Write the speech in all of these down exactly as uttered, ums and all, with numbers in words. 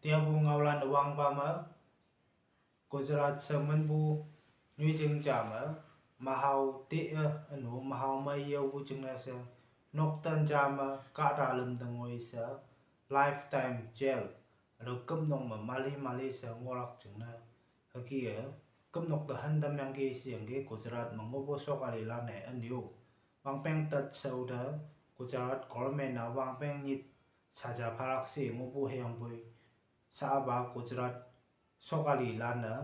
Tiapu ngaolan wangpa me, Gujarat she minpu nyoijing ja me, mahao te-e, üno mahao me yaopu jingne she, noktan ja me kahta lüm te ngoi she, lifetime jail, hatüo kümnok me mali mali she ngohlak jingne, hüke-e, kümnok te hantam yangki sheyangki Gujarat me ngohpu sokalilan-e ünyu. Wangpeng tat shao te, Gujarat government-a wangpeng nyit saja phalak she ngohpu hüyangpoi, sha-a pa Gujarat sokalilan-e,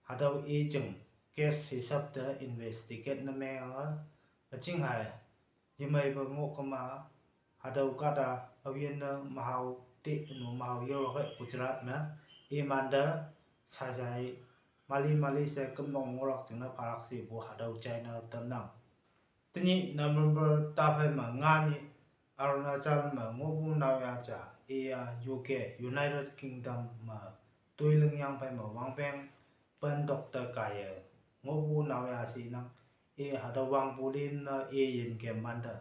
hatüo i jing case hisap te investigate ne menge, üjing hai, yemeipe ngoh kema, hatüo kahta aoyinne mahao te üno mahao yaolak-e Gujarat me, imante sajai mali mali she kümnok ngohlak jingne phalak shepu hatüo china tamnang. Tenyih November taphei me nga nyih Arunachal me ngohpu naoya ja, iya U K, United Kingdom me toi lingyang phei me wangpeng pen doctor kaiye ngohpu naoya shinang, i hatüo wangpu lin-e i yin kem wante,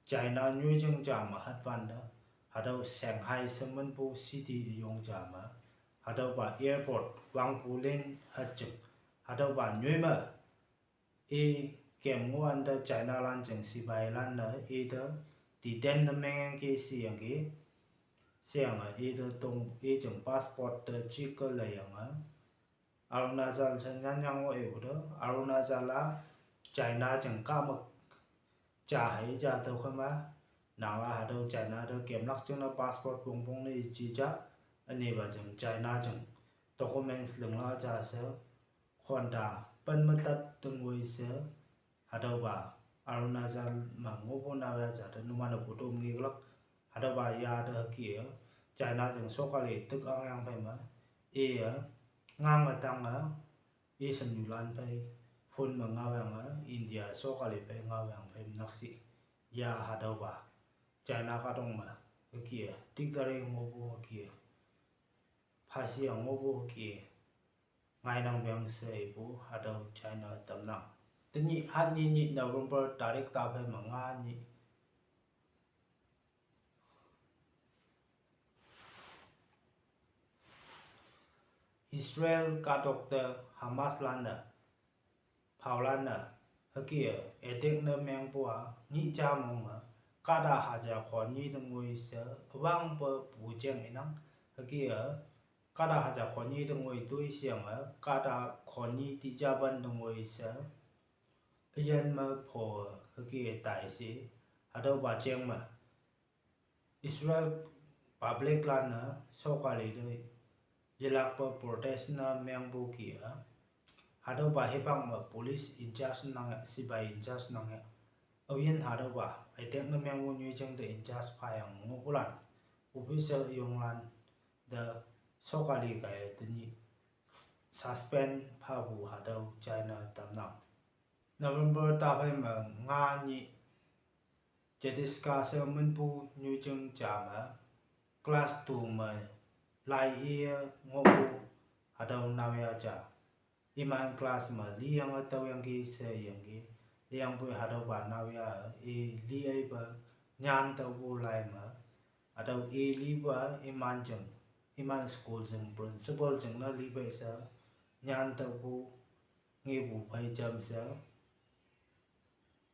China nyoijing ja me hatwante, hatüo Shanghai she minpu city üyong ja me, hatüopa airport wangpu lin hatjing, hatüopa nyoi me i kem ngohwante Chinalan jing sipailan-e ite detain ne mengyangki sheyangki, sheyange ite tong i jing passport te jike leiyange, Arunachal she nyanyang ngoh ipu te, Arunachal-a China jing kahmük ja hei ja tüokhei ma, nang-a hatüo China te kemlak jingne passport pongpong ne iji ja, ünepa jing China jing documents lingla ja she, khonta pen me tat te ngoi she, hatüopa Arunachal me ngohpu naoya ja te numan-e photo ngeklak, hatüopa ya te hüke-e, China jing sokali tik angyang phei me, iye, ngang me tange, i shemnyulan phei, phone me ngaoyange, India sokali phei ngaoyang phei nakshih, ya hatüopa, China kahtok me, hüke-e, dictator ngohpu hüke-e, phasi-a ngohpu hüke-e, ngainang peng she ipu hatüo china tamnang. Tenyih hatnyi nyih November tarik taphei me nga nyih Israel kahtok te Hamaslan-e, phaolan-e, hüke-e, attack ne mengpu-a, nyih ja mong me, kahta haja khonyi te ngoi she, üwangpe pujeng inang, hüke-e, kahta haja khonyi te ngoi toi sheyange, kahta khonyi tijapan te ngoi she, üyin me pho, hüke-e tai she, hatüopa jeng me Israel publiclan-e sokali te yelakpe protest ne mengpu ki-a, hatüopa hipak me police in charge nang ya, sipai in charge nang ya. Aoyin hatüopa attack ne mengpu nyoijing te in charge phayang ngohpulan, official üyonglan te sokali kaiye tenyih suspend phapu hatüo china tamnang. November taphei me nga nyih Chhattisgarh she minpu nyoijing ja me, class two me lai iye ngohpu hatüo naoya ja, iman class me liyange tüoyangki sheyangki, hüyangpoi hatüopa naoya-e i li-eipe nyan tüopu lai me, hatüo i lipa iman jing, iman school jing principal jingne lipei she nyan tüopu ngepu phei jam she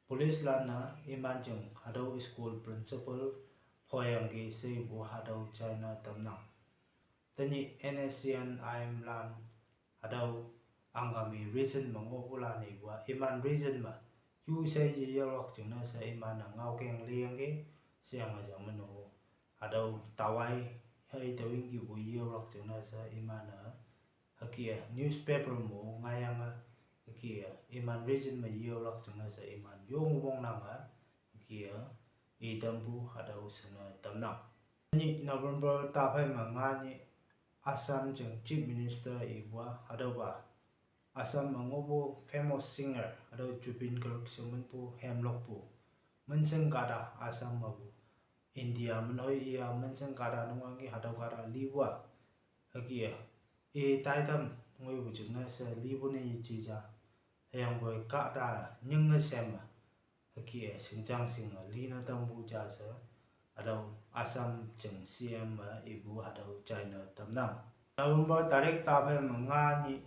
policelan-e iman jing hatüo school principal phoyangki shepu hatüo china tamnang. Tenyih N S C N I M lan hatüo Angami region me ngohpulan ipu-a iman region me yu she yeyaolak jingne she iman-e ngaokeng liyangki, sheyange jam meno hatüo tawai hei tüo ingkipu yeyaolak jingne she iman-e hüke-e newspaper mo ngaiyange, hüke-e iman region me yeyaolak jingne she iman yong wongnange, hüke-e itampu hatüo shine tamnang. Nyih November taphei me nga nyih Assam jing Chief Minister ipu-a hatüopa Assam me ngohpu famous singer hatüo Zubeen Garg she minpu hemlokpu minshing kahta Assam mepu India minhoi iya minshing kahta nungwangki hatüo kahta lipu-a, hüke-e i taitam ngoipu jingne she lipu ne yeji ja, hüyangpoi kahta nyinge shem me, hüke-e shingjang shinge line tampu ja she hatüo Assam jing C M me ipu hatüo china tamnang. November tarik taphei me nga nyih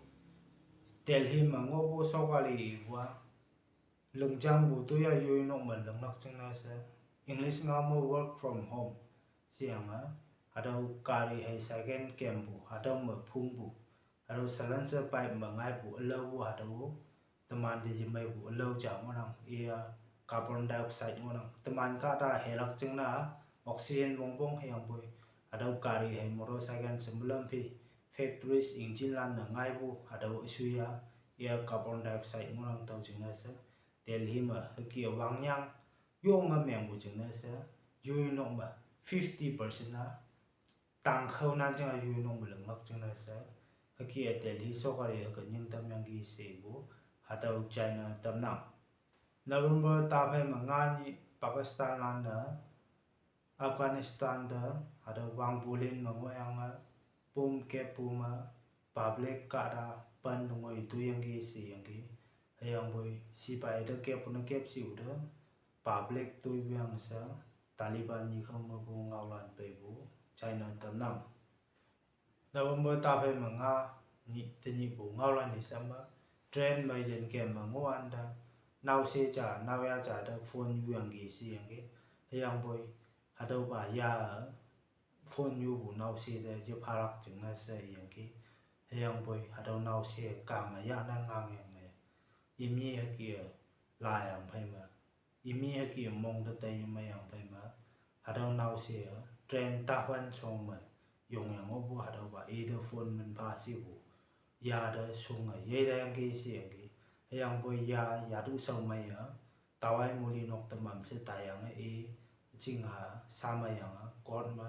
Delhi me ngohpu sokali ipu-a lingjangpu toiya yoi nok me linglak jingne she, English ngao me work from home sheyange, hatüo gari hei second kempu hatüo me phungpu, hatüo silencer pipe me ngaipu ülaopu hatüo teman te yemeipu ülao ja ngohnang, iya carbon dioxide ngohnang. Teman kahta helak jingne oxygen wongpong hüyangpoi, hatüo gari hei motorcycle she melam phi factories engine lan-e ngaipu hatüo üshei-a, iya carbon dioxide ngohnang. Tüo jingne she Delhi me hüke wangyang yonge mengpu jingne she, yoi nok me fifty percent-a tangkhao nan jing-a yoi nok me linglak jingne she, hüke Delhi sokali hüke nying tamyangki shepu hatüo china tamnang. November taphei me nga nyih Pakistan lan-e Afghanistan te hatüo wangpu lin me ngohyange, bomb keppu me public kahta pen te ngoi toiyangki sheyangki. Hüyangpoi sipai te keppu ne kep shiu te public toipu yang she, Taliban nyi khao mepu ngaolan peipu china tamnang. November taphei me nga nyih tenyihpu ngaolan hisam me, train me yin kem me ngohwante, naoshe ja naoya ja te phone yuyangki sheyangki. Hüyangpoi hatüopa ya phone yupu naoshe te yephalak jingne she iyangki. Hüyangpoi hatüo naoshe kange yane ngangyange, imni hüke layang phei me, imni hüke mong te tei meiyang phei me, hatüo naoshe-a train tapan shong me yongyang ngohpu hatüopa ite phone min pha shipu ya te shunge yeitayangki sheyangki. Hüyangpoi ya yatu shao meiye tawai muli nok te mamshe taiyange i, chingha sha meiyange court me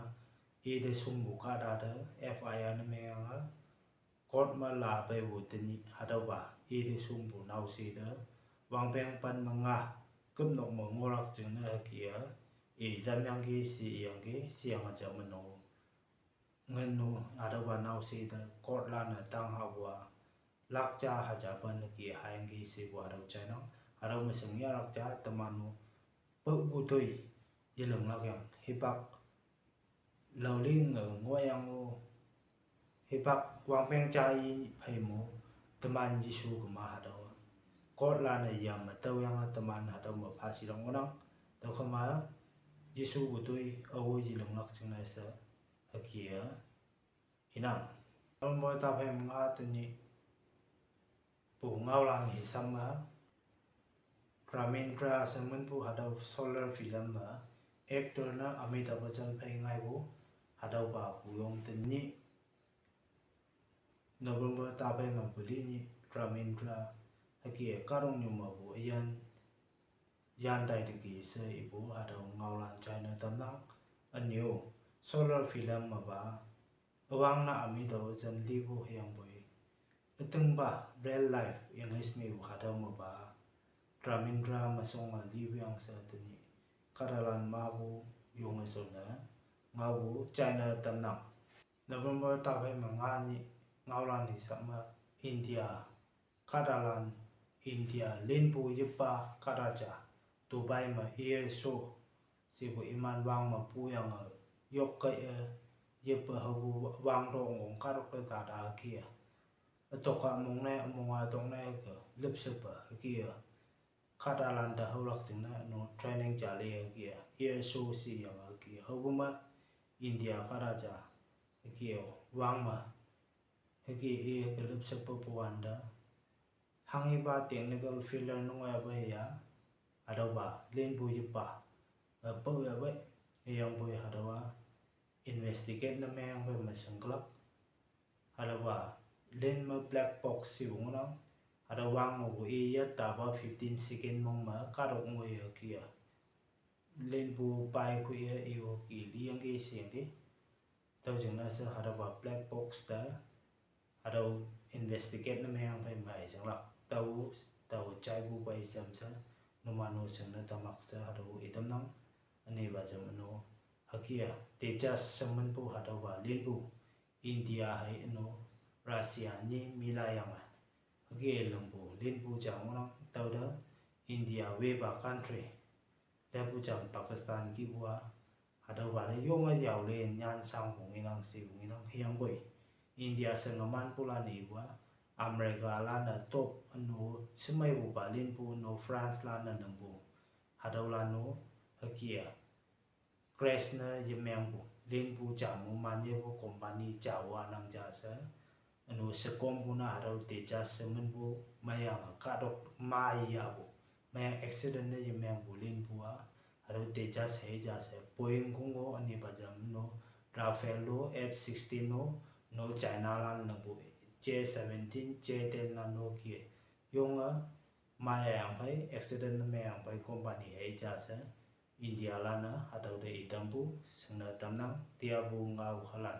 ite shungpu kahta te F I R ne mengyange, court me la peipu tenyih hatüopa ite shungpu naoshe te wangpeng pen me nga küpnok me ngohlak jingne hüke-a i tamyangki sheyangki. Sheyange ja meno ngin-o hatüopa naoshe te court lan-e tang hapu-a lakh ja haja pen hüke hayangki shepu hatüo jainang. Hatüo me shing yahlak ja teman-o paopu toi yelinglak yang hipak laoling-e ngohyang-o, hipak wangpeng ja i phei mo, teman Jesu kema hatüo court lan-e yam me tüoyange teman hatüo me pha shilak ngohnang. Tüokema Jesu pu toi ao yelinglak jingne she hüke-a inang. November taphei me nga tenyih pu ngaolan hisam me, Dharmendra she minpu hatüo Sholay film me actor ne Amitabh Bachchan phei ngaipu hatüopa puyong tenyih November taphei me peli nyih Dharmendra hüke kahtoknyu mepu üyin yan tai teki she ipu hatüo ngaolan china tamnang. Ünyo Sholay film mepa üwangne Amitabh Bachchan lipu hüyangpoi ütingpa real life English mepu hatüo mepa Dharmendra me shonge lipu yang she tenyih kahtalan mapu yonge shonne ngaopu china tamnang. November taphei me nga nyih ngaolan hisam me, India kahtalan, India linpu yepa kahta ja Dubai me air show shepu iman wang me puyange, yokkei-e yepe haopu wangto ngong kahtok te tata hüke-a, ütok-a mong ne mong-a tok ne hüke lüpshepe hüke-a, kahtalan te haolak jingne no training ja le hüke-a air show sheyange hüke haopu me India kahta ja hüke-a wang me hüke i hüke lüpshepe puwante hanghipa technical failure ne ngoiyape ya, hatüopa linpu yepa, eh, paoyape, hüyangpoi hatüowa investigate ne mengpe me shingkelak. Hatüopa lin me black box shepu ngohnang. Hatüo wang mepu i ya tapa fifteen second mong me kahtok ngoiye hüke-a, linpu pai khoiye i-o ke liyangki sheyangki. Tüo jingne she hatüopa black box te hatüo investigate ne mengpe mei shinglak. Tao, tao jaipu pei jamshe numan-o shingne tamlak she hatüo itamnang. Ünepa jam üno hüke-a Tejas she minpu hatüopa linpu India hei üno Russia nyi milayange hüke lingpu linpu ja ngohnang. Tüote India wepa country lepu jam Pakistan kihpu-a Hatüopa te yonge yaole nyansangpu ngenang shepu ngenang hüyangpoi India she ngemanpulan ipu-a, Americalan-e top üno shemeipupa linpu üno Francelan-e nangpu, hatüolan-o hüke-a crash ne yemengpu linpu ja mo man yepu company ja-a nang ja she, üno shekompu ne hatüo Tejas she minpu, meyange kahtok ma yapu, meyang accident ne yemengpu linpu-a, hatüo Tejas hei ja she Boeing kong-o ünipa jam no, Rafale-o, F sixteen-o, no Chinalan nangpu J seventeen, J ten-lan no ke, yonge ma yayang phei accident ne meyang phei company hei ja she, Indialan-e hatüo te itampu shingne tamnang, tiapu ngao halan.